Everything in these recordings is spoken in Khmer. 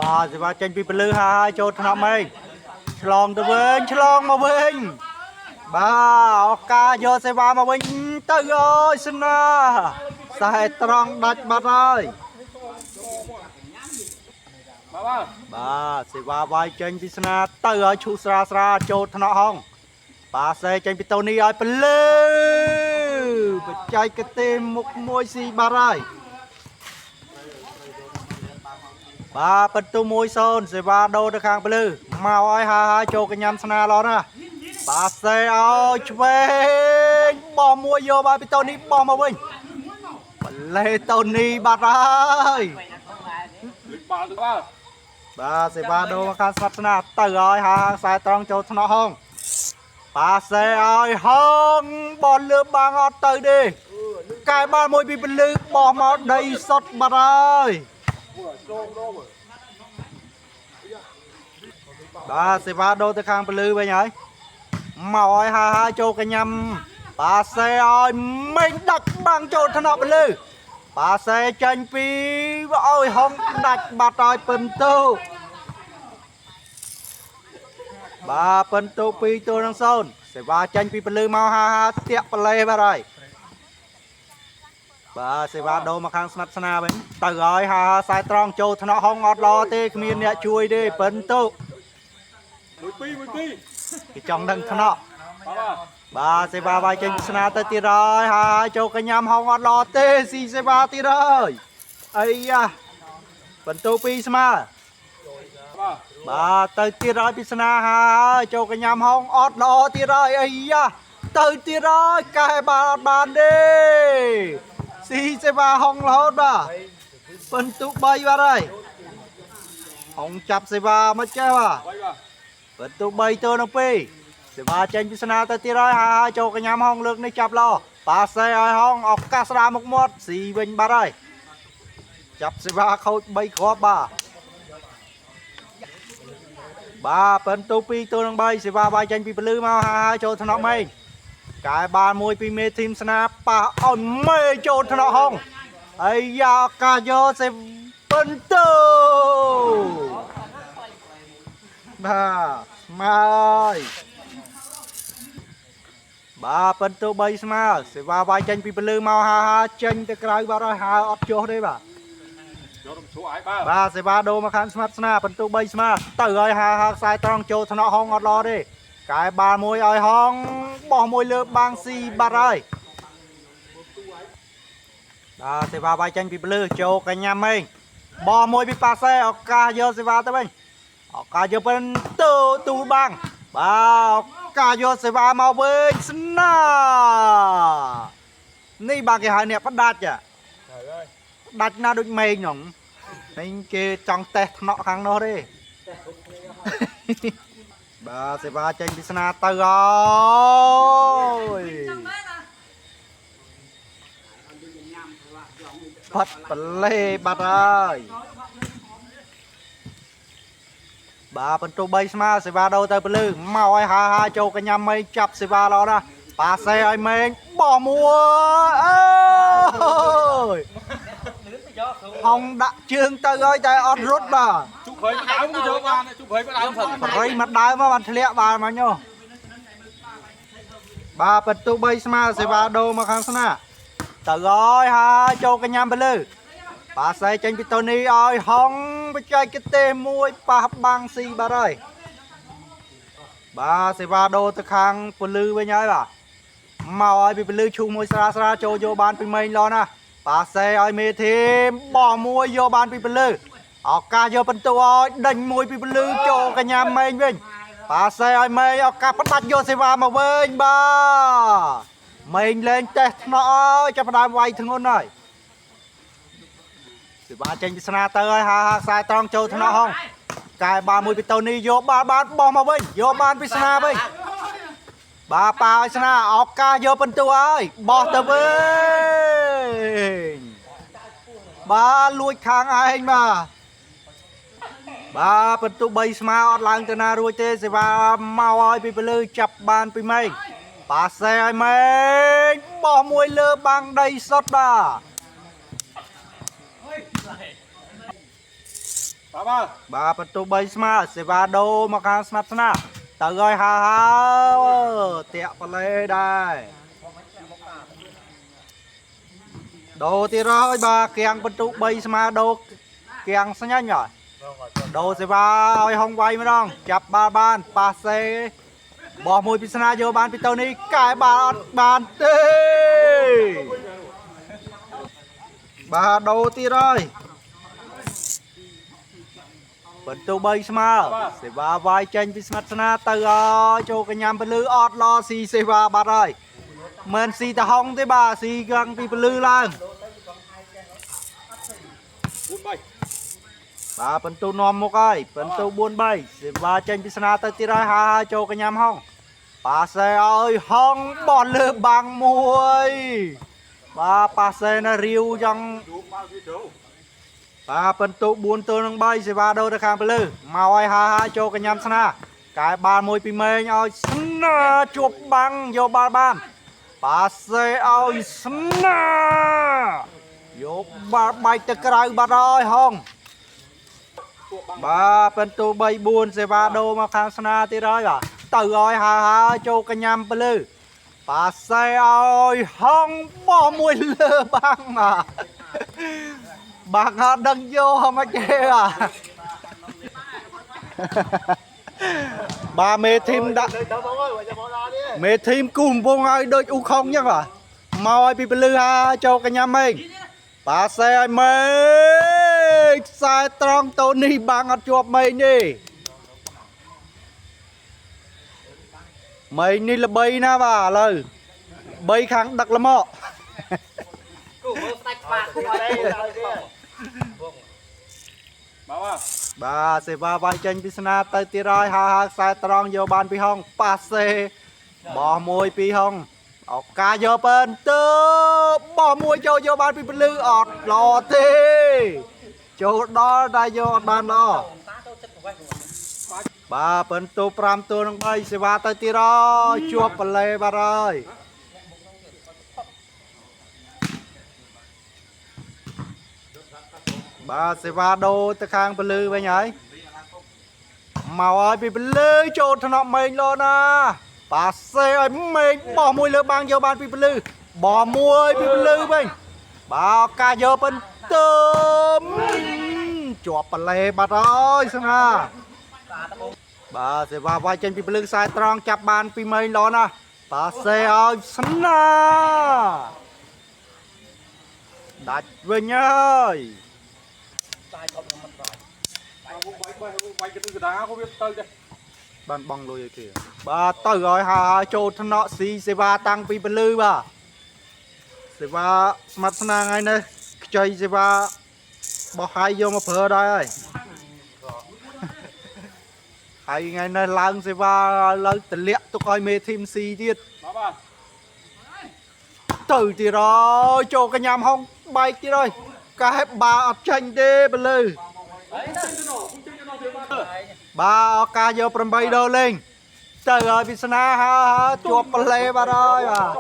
បាទសេវាចេញពីពលឺហើយចូលថ្នាក់មេឃឆ្លងទៅវិញឆ្លងមកវិញបាទឱកាសយកសេវាមកវិញទៅអើយស្នាខ្សែត្រង់ដាច់បាត់ហើយ បាទបាទ បាទសេវាវាយចេញពីស្នាទៅឲ្យឈូស្រាស្រាចូលថ្នាក់ហងបាសេចេញពីតូនីឲ្យពលឺបច្ចេកទេសមុខមួយស៊ីបាត់ហើយបាទពិន្ទុ1-0សេវាដូរទៅខាងពលឺមកឲ្យហាហើយចូលកញ្ញាំស្នាឡណាបាសេឲ្យឆ្វេងបោះមួយយកបាទពីតូនីបោះមកវិញបលេតូនីបាត់ហើយ លិចបាល់ទៅបាទ បាទសេវាដូរមកខាងស្វាត់ស្នាទៅឲ្យហាខ្សែត្រង់ចូលថ្នាក់ហងបាសេឲ្យហងបោះលើបាំងអត់ទៅទេកែបាល់មួយពីពលឺបោះមកដីសុតបាត់ហើយបាទសេវាដូរទៅខាងពលឺវិញហើយមកឲ្យហាហាចូលកញ្ញាំបាសេឲ្យមេងដាច់បាំងចូលថ្នាក់ពលឺបាសេចេញពីឲ្យហងដាច់បាត់ហើយពិន្ទុបាទពិន្ទុ2ទល់នឹង0សេវាចេញពីពលឺមកហាហាតាក់ប្លេបាត់ហើយបាទសេវាដូរមកខាងស្និទ្ធស្នាវិញទៅឲ្យហាហាខ្សែត្រង់ចូលថ្នាក់ហងអត់ល្អទេគ្មានអ្នកជួយទេពិន្ទុ មួយពីរមួយពីរ គេចង់ដឹងថ្នាក់ បាទបាទ បាទសេវាវាយចេញពីស្នាទៅទៀតហើយហើយចូលកញ្ញាំហងអត់ល្អទេស៊ីសេវាទៀតហើយអីយ៉ាបន្ទូពីរស្មើ បាទ បាទទៅទៀតហើយពីស្នាហើយចូលកញ្ញាំហងអត់ល្អទៀតហើយអីយ៉ាទៅទៀតហើយកែបាទអត់បានទេស៊ីសេវាហងរហូតបាទបន្ទូ3បាត់ហើយហងចាប់សេវាមកចេះបាទ បីបាទ បន្ទុ3ទល់នឹង2សេវាចេញពីស្នាទៅទៀតហើយហើយចូលកញ្ញាំហងលើកនេះចាប់ល្អប៉ាសេឲ្យហងឱកាសស្ដារមុខមាត់ស៊ីវិញបាត់ហើយចាប់សេវាខូច3គ្រាប់បាទបាទបន្ទុ2ទល់នឹង3សេវាបាយចេញពីពលឺមកហើយចូលថ្នាក់មេឃកែបានមួយពីមេធីមស្នាប៉ះឲ្យមេចូលថ្នាក់ហងហើយយ៉ាឱកាសយកសេបន្ទុបាទស្មើហើយបាទពិន្ទុ3ស្មើសេវាវាយចេញពីពលឺមកហាហាចេញទៅក្រៅបាត់ហើយហើអត់ចុះទេបាទ យករំជួឲ្យបាទ បាទសេវាដូរមកខាងស្មាត់ស្នាពិន្ទុ3ស្មើទៅឲ្យហាហាខ្សែត្រង់ចូលថ្នាក់ហងអត់ល្អទេកែបាល់មួយឲ្យហងបោះមួយលើបាំងស៊ីបាត់ហើយបាទសេវាវាយចេញពីពលឺចូលកញ្ញាមេងបោះមួយពីប៉ាសេឱកាសយកសេវាទៅវិញ ឱកាសយកពិន្ទុទូលបាំងបាទឱកាសយកសេវាមកវិញស្នានេះបាទគេហៅអ្នកផ្ដាច់ហ៎ ហើយហើយ ផ្ដាច់ណាដូចមេងហ្នឹងនេះគេចង់តេស្តថ្នាក់ខាងនោះទេបាទសេវាចេញពីស្នាទៅហើយផាត់ប្លេបាត់ហើយបាទបន្ទុ3ស្មើសេវាដូរទៅពលឺមកឲ្យហាហាចូលកញ្ញាំមេងចាប់សេវាល្អណាស់ប៉ាសេឲ្យមេងបោះមួយអើយហងដាក់ជើងទៅហើយតែអត់រត់បាទ ជុកព្រៃមកដើមក៏យកបានជុកព្រៃមកដើមសិន បរិយមកដើមមកបានធ្លាក់បាទមកញោបាទបន្ទុ3ស្មើសេវាដូរមកខាងស្នាទៅហើយហើយចូលកញ្ញាំពលឺប៉ាសេចេញពីតូនីឲ្យហងបច្ចេកទេសមួយប៉ះបាំងស៊ីបាត់ហើយបាទសេវាដូរទៅខាងពលឺវិញហើយបាទមកឲ្យពីពលឺឈូសមួយស្រាស្រាចូលយកបានពីមេងឡណាប៉ាសេឲ្យមេធីមបោះមួយយកបានពីពលឺឱកាសយកបន្ទុឲ្យដេញមួយពីពលឺចូលកញ្ញាមេងវិញប៉ាសេឲ្យមេងឱកាសផ្ដាច់យកសេវាមកវិញបាទមេងលេងតេស្តថ្នាក់ឲ្យចាប់ផ្ដើមវាយធ្ងន់ហើយសេវាចេញពីស្នាទៅហើយហាហាខ្សែត្រង់ចូលថ្នាក់ហងកែបានមួយពីតូនីយកបានបានបោះមកវិញយកបានពីស្នាវិញបាទប៉ាឲ្យស្នាឱកាសយកបន្ទុឲ្យបោះទៅវិញបាទលួចខាងឯងបាទបាទបន្ទុ3ស្មើអត់ឡើងទៅណារួចទេសេវាមកឲ្យពីពលឺចាប់បានពីមេឃប៉ាសេឲ្យមេឃបោះមួយលើបាំងដីសុតបាទ បាទបាទ បាទបន្ទុ3ស្មើសេវ៉ាដូមកខាងស្នាប់ស្នាទៅហើយហាហាតាក់ប្លេដែរដូទៀតហើយបាទគៀងបន្ទុ3ស្មើដូគៀងស្ញាញ់ហើយដូសេវ៉ាឲ្យហុងវាយម្ដងចាប់បាល់បានប៉ាសេបោះមួយពិស្នាយកបានពីទៅនេះកែបាល់អត់បានទេបាទដូទៀតហើយ បន្ទុ3ស្មើសេវាវាយចេញពីស្មាត់ស្នាទៅហើយចូលកញ្ញាំពលឺអត់ឡស៊ីសេវាបាត់ហើយមិនស៊ីតហុងទេបាទស៊ីកឹងពីពលឺឡើង 4 3 បាទបន្ទុនាំមុខហើយបន្ទុ4 3សេវាចេញពីស្នាទៅទៀតហើយហើយចូលកញ្ញាំហុងប៉ាសេឲ្យហុងបោះលើបាំងមួយបាទប៉ាសេនៅរាវចង់ ជួបបាល់វាចូល បាទបន្ទុ4ទល់នឹង3សេវាដូរទៅខាងពលឺមកឲ្យហាហាចូលកញ្ញាំស្នាកែបាល់មួយពីមេងឲ្យស្នាជួបបាំងយកបាល់បានប៉ាសេឲ្យស្នាយកបាល់បែកទៅក្រៅបាត់ហើយហងបាទបន្ទុ3 4សេវាដូរមកខាងស្នាទៀតហើយបាទទៅឲ្យហាហាចូលកញ្ញាំពលឺប៉ាសេឲ្យហងបោះមួយលើបាំងបាទ បាក់អត់ដឹងយកមកទេបាទបាទមេធីមដាក់មេធីមគូកំពងឲ្យដូចអ៊ូខុងចឹងបាទមកឲ្យពីពលឺហាចូលកញ្ញាមេងប៉ាសេឲ្យមេងខ្សែត្រង់តូនេះបាំងអត់ជាប់មេងទេមេងនេះល្បីណាស់បាទឥឡូវបីខាងដឹកល្មក គូមើលស្ដាច់បាក់គូអត់ទេ បាទបាទ បាទសេវាវាយចេញពីស្នាទៅទៀតហើយហាហាខ្សែត្រង់យកបានពីហុងប៉ាសេបោះមួយពីហុងឱកាសយកពិនទៅបោះមួយចូលយកបានពីពលឺអត់ល្អទេចូលដល់តែយកអត់បានល្អបាទពិនទៅ5ទល់នឹង3សេវាទៅទៀតហើយជាប់ប្លេបាត់ហើយបាទសេវាដូរទៅខាងពលឺវិញហើយ មកហើយពីពលឺចូលថ្នាក់មេងលោណាប៉ាសេឲ្យមេងបោះមួយលើបាំងយកបានពីពលឺបោះមួយពីពលឺវិញបាទឱកាសយកពិនទៅជាប់ប្លេបាត់ហើយស្ងាបាទសេវាវាយចេញពីពលឺខ្សែត្រង់ចាប់បានពីមេងលោណាប៉ាសេឲ្យស្នាដាច់វិញហើយ វាយវាយកកដាក៏វាទៅដែរ បានបងលុយឲ្យគេបាទទៅឲ្យហើយចូលថ្នាក់ស៊ីសេវាតាំងពីពលឺបាទសេវាស្មាត់ស្នាថ្ងៃនេះខ្ចីសេវាបោះហើយយកមកប្រើដែរហើយហើយថ្ងៃនេះឡើងសេវាលើទលាក់ទុកឲ្យមេធីមស៊ីទៀត បាទបាទ ទៅទៀតហើយចូលកញ្ញាំហុងបែកទៀតហើយកែបាអត់ចាញ់ទេពលឺបាទឱកាសយក8ដូរលេងទៅឲ្យពិស្នាហើយជាប់ប្លេបាត់ហើយបាទ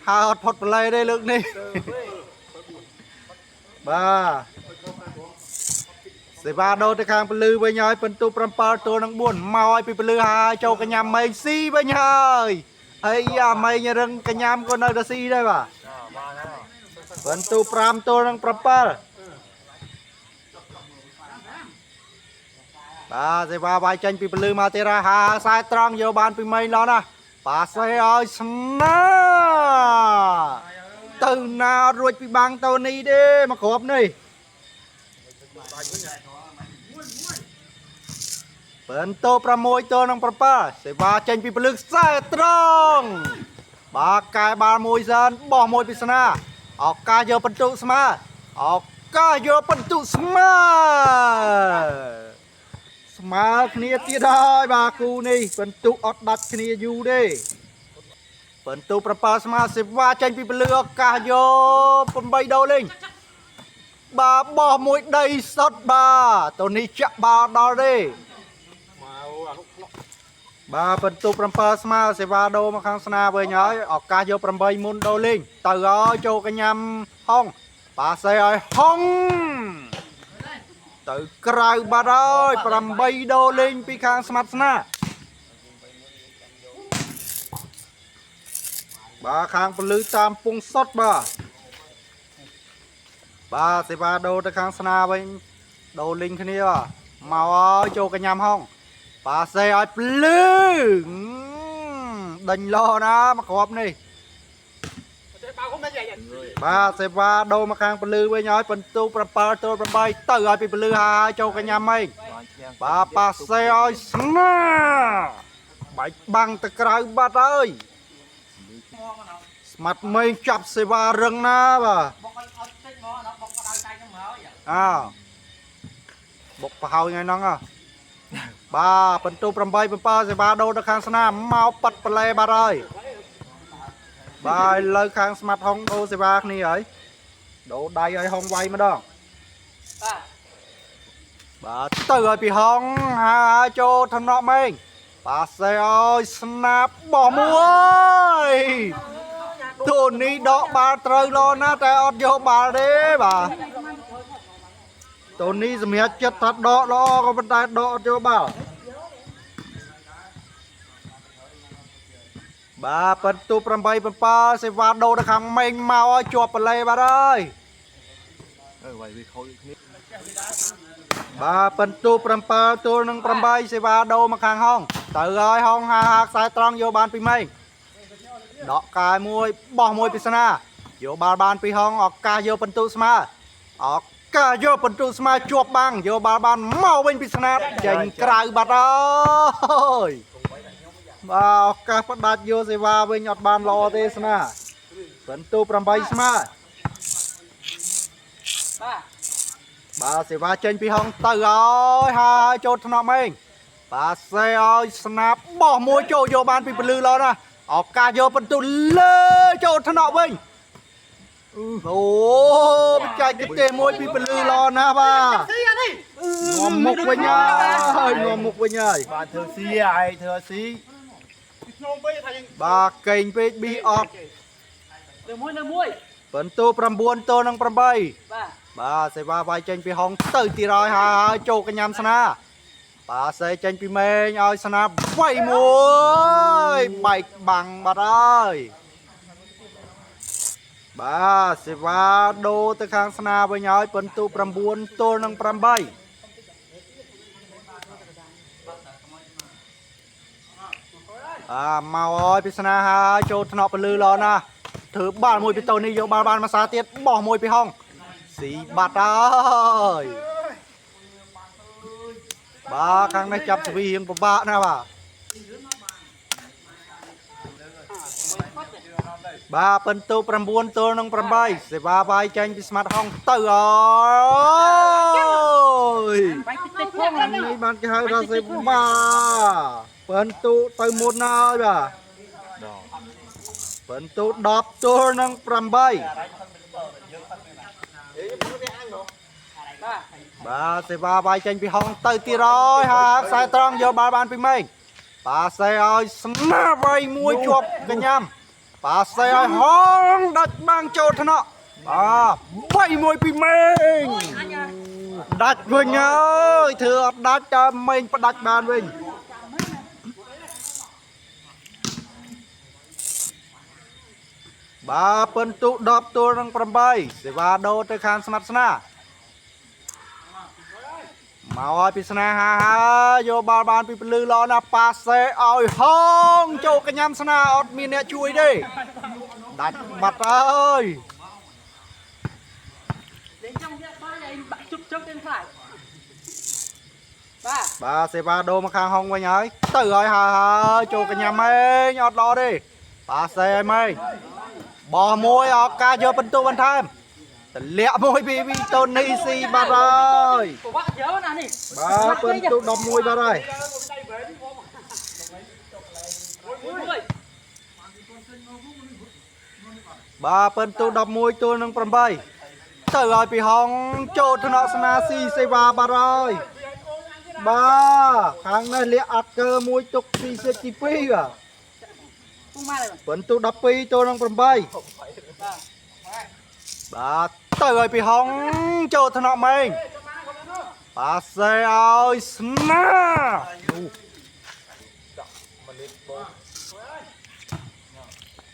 ហើយអត់ផុតប្លេទេលើកនេះបាទសេវាដូរទៅខាងពលឺវិញហើយពិន្ទុ7ទល់នឹង4មកឲ្យពីពលឺហើយចូលកញ្ញាំមេងស៊ីវិញហើយហើយអាមេងរឹងកញ្ញាំក៏នៅតែស៊ីដែរបាទពិន្ទុ5ទល់នឹង7បាទសេវាវាយចេញពីពលឺមកទៀតហើយហាខ្សែត្រង់យកបានពីមេងឡណាប៉ាសេឲ្យស្នាទៅណាអត់រួចពីបាំងទៅនេះទេមកគ្រាប់នេះបន្ទោ6ទល់នឹង7សេវាចេញពីពលឺខ្សែត្រង់បាទកែបាល់មួយសិនបោះមួយពីស្នាឱកាសយកបន្ទុស្មើឱកាសយកបន្ទុស្មើ ស្មើគ្នាទៀតហើយបាទគូនេះបន្ទុអត់ដាច់គ្នាយូរទេបន្ទុ7ស្មើសេវាចេញពីពលឺឱកាសយក8ដូរលេងបាទបោះមួយដីសុតបាទទៅនេះចាក់បាល់ដល់ទេ មកអានោះខ្លោះ បាទបន្ទុ7ស្មើសេវាដូរមកខាងស្នាវិញហើយឱកាសយក8មុនដូរលេងទៅហើយចូលកញ្ញាំហុងប៉ាសេឲ្យហុង ទៅក្រៅបាត់ហើយ8ដូរលេងពីខាងស្មាត់ស្នាបាទខាងពលឺតាមពងសុតបាទបាទសេវាដូរទៅខាងស្នាវិញដូរលេងគ្នាបាទមកហើយចូលកញ្ញាំហងប៉ាសេឲ្យពលឺដេញលោណាមកគ្រាប់នេះ បាទសេវាដូរមកខាងពលឺវិញហើយបន្ទូ7ទល់8ទៅឲ្យពីពលឺហើយចូលកញ្ញាំឯងបាទប៉ាសេឲ្យស្នាបាច់បាំងទៅក្រៅបាត់ហើយស្មាត់មេងចាប់សេវារឹងណាបាទ បុកអត់តិចមកដល់បុកដល់ដៃខ្ញុំហើយ អើបុកប្រហើយថ្ងៃហ្នឹងហ៎បាទបន្ទូ8 7សេវាដូរទៅខាងស្នាមកប៉ាត់ប្លែបាត់ហើយបាទឥឡូវខាងស្មាត់ហុងដូរសេវាគ្នាហើយដូរដៃឲ្យហុងវាយម្ដង បាទ បាទទៅឲ្យពីហងហើយចូលថ្នាក់មេងប៉ាសេឲ្យស្នាប់បោះមួយទូនេះដកបាល់ត្រូវល្អណាស់តែអត់យកបាល់ទេបាទទូនេះសម្រាប់ចិត្តថាដកល្អក៏ប៉ុន្តែដកអត់យកបាល់បាទបន្ទូ8 7សេវាដូរទៅខាងមេងមកឲ្យជាប់បលេបាទហើយ អើវាយវាខូចគ្នា បាទបន្ទូ7ទល់នឹង8សេវាដូរមកខាងហងទៅហើយហងហាហាខ្សែត្រង់យកបានពីមេងដកកាយមួយបោះមួយពិសនាយកបាល់បានពីហងឱកាសយកបន្ទូស្មើឱកាសយកបន្ទូស្មើជាប់បាំងយកបាល់បានមកវិញពិសនាចេញក្រៅបាត់ហើយបាទឱកាសផ្ដាច់យកសេវាវិញអត់បានល្អទេស្នាបន្ទូ8ស្មើ បាទ បាទសេវាចេញពីហងទៅហើយហើយចូលថ្នាក់មេងបាទសេឲ្យស្នាប់បោះមួយចូលយកបានពីពលឺឡណាឱកាសយកបន្ទុលើចូលថ្នាក់វិញអូបច្ចេកទេសមួយពីពលឺឡណាបាទ ស៊ីអានេះ ងំមុខវិញហើយងំមុខវិញហើយ បាទធ្វើស៊ីឯងធ្វើស៊ី បាទកេងពេកប៊ីអត់ នៅមួយនៅមួយ បន្ទូ9ទល់នឹង8 បាទ បាទសេវាវាយចេញពីហងទៅទីរយហើយចូលកញ្ញាំស្នាបាទសេចេញពីមេងឲ្យស្នាវាយមួយបែកបាំងបាត់ហើយបាទសេវាដូរទៅខាងស្នាវិញហើយពិន្ទុ9ទល់នឹង8អាមកហើយពីស្នាហើយចូលថ្នាក់ពលឺល្អណាស់ធ្វើបាល់មួយពីតូននេះយកបាល់បានមួយសាទៀតបោះមួយពីហងស៊ីបាត់ហើយបាទខាងនេះចាប់ស្វីរៀងពិបាកណាស់បាទបាទពិន្ទុ9ទល់នឹង8សេវាវាយចេញពីស្មាត់ហងទៅអើយ បាញ់តិចតិចផង នេះបានគេហៅថាសេវាពិន្ទុទៅមុនណាស់ហើយបាទ ដល់ ពិន្ទុ10ទល់នឹង8 បាទ បាទសេវាវាយចេញពីហងទៅទីរយហើយខ្សែត្រង់យកបាល់បានពីមេងប៉ាសេឲ្យស្នាវាយមួយជាប់កញ្ញាំប៉ាសេឲ្យហងដាច់បាំងចូលថ្នាក់បាទវាយមួយពីមេងដាច់វិញហើយធ្វើអត់ដាច់តើមេងផ្ដាច់បានវិញបាទពិន្ទុ10ទល់នឹង8សេវាដូរទៅខាងស្មាត់ស្នា មកឲ្យពីស្នាហាហើយយកបាល់បានពីពលឺល្អណាស់ប៉ាសេឲ្យហងចូលកញ្ញាំស្នាអត់មានអ្នកជួយទេដាច់បាត់ហើយ លេងចង់យកបាយឯងបាក់ជុបជុបទាំងខ្លាចបាទ បាទសេវាដូរមកខាងហងវិញហើយទៅឲ្យហើយហើយចូលកញ្ញាំឯងអត់ល្អទេប៉ាសេឲ្យម៉េងបោះមួយឱកាសយកបន្ទុកបន្ថែមតម្លាក់មួយពីវីតូនីស៊ីបាត់ហើយ ពិបាកច្រើនណាស់នេះ បាទពិន្ទុ11បាត់ហើយ មួយ បាទពិន្ទុ11ទល់នឹង8ទៅឲ្យពីហងចូលថ្នាក់ស្នាស៊ីសេវាបាត់ហើយបាទខាងនេះលាក់អាត់កើមួយទុកស៊ីសេតទី2បាទ ពុំមកហើយ ពិន្ទុ12ទល់នឹង8បាទទៅឲ្យពីហងចូលថ្នាក់មេង ប៉ាសេឲ្យស្នា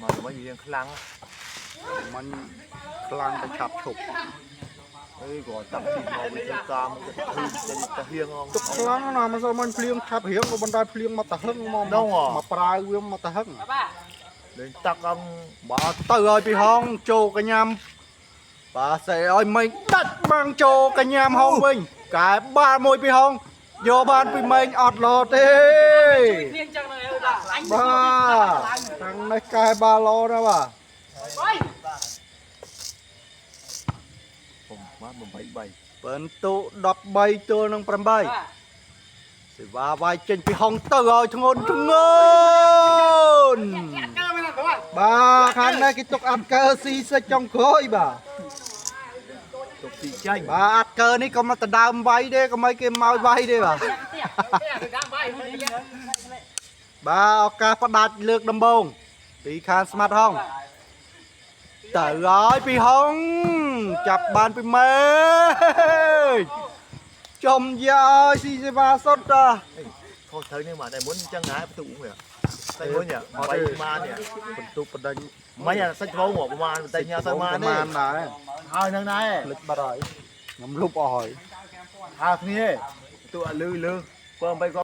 មកវិញរៀងខ្លាំង มันខ្លាំងទៅឆាប់ឈប់ អីក៏តាក់ស៊ីមកវាទៅតាមទៅទៅហៀងអង ទឹកខ្លាំងណាស់មិនសូវមិនភ្លៀងឆាប់រៀងក៏បណ្ដោយភ្លៀងមកតហឹងមកមកប្រើវាមកតហឹង បាទ លេងតាក់អង បាទទៅឲ្យពីហងចូលកញ្ញាំបាទសេឲ្យមេងដាច់បាំងចូលកញ្ញាំហងវិញកែបាល់មួយពីហងយកបានពីមេងអត់លោទេ គ្នាអញ្ចឹងហ្នឹងឯងបាទអញ បាទខាងនេះកែបាល់លោណាស់បាទ បាយ ผมว่า8 3 បន្ទុ13ទល់នឹង8 បាទ សេវាវាយចេញពីហងទៅឲ្យធ្ងន់ធ្ងន់ កើមែនទេបាទ បាទខាងនេះគេទុកអាត់កើស៊ីសិចចុងក្រោយបាទ ទុកទីចាញ់ បាទអាត់កើនេះក៏មកដដើមវាយទេក៏មិនគេមកវាយទេបាទ ផ្ទះផ្ទះទៅតាមបាយ បាទឱកាសផ្ដាច់លើកដំបូងពីខាងស្មាត់ហងទៅហើយពីហងចាប់បានពីមេឃចំយ៉ាឲ្យស៊ីសេវាសុតតា ខុសត្រូវនេះមកតែមុនអញ្ចឹងដែរបន្ទុកវាតែមុននេះ8ម៉ាននេះ បន្ទុកបដិញ មិនអាសាច់ត្បូងប្រហែលតែញ៉ាំទៅម៉ាន ប្រ ទេ ហែលដែរ ហើយនឹងដែរ ភ្លេចបាត់ហើយខ្ញុំលុបអស់ហើយ ហើយគ្នាទូអត់លឺលឺបើ8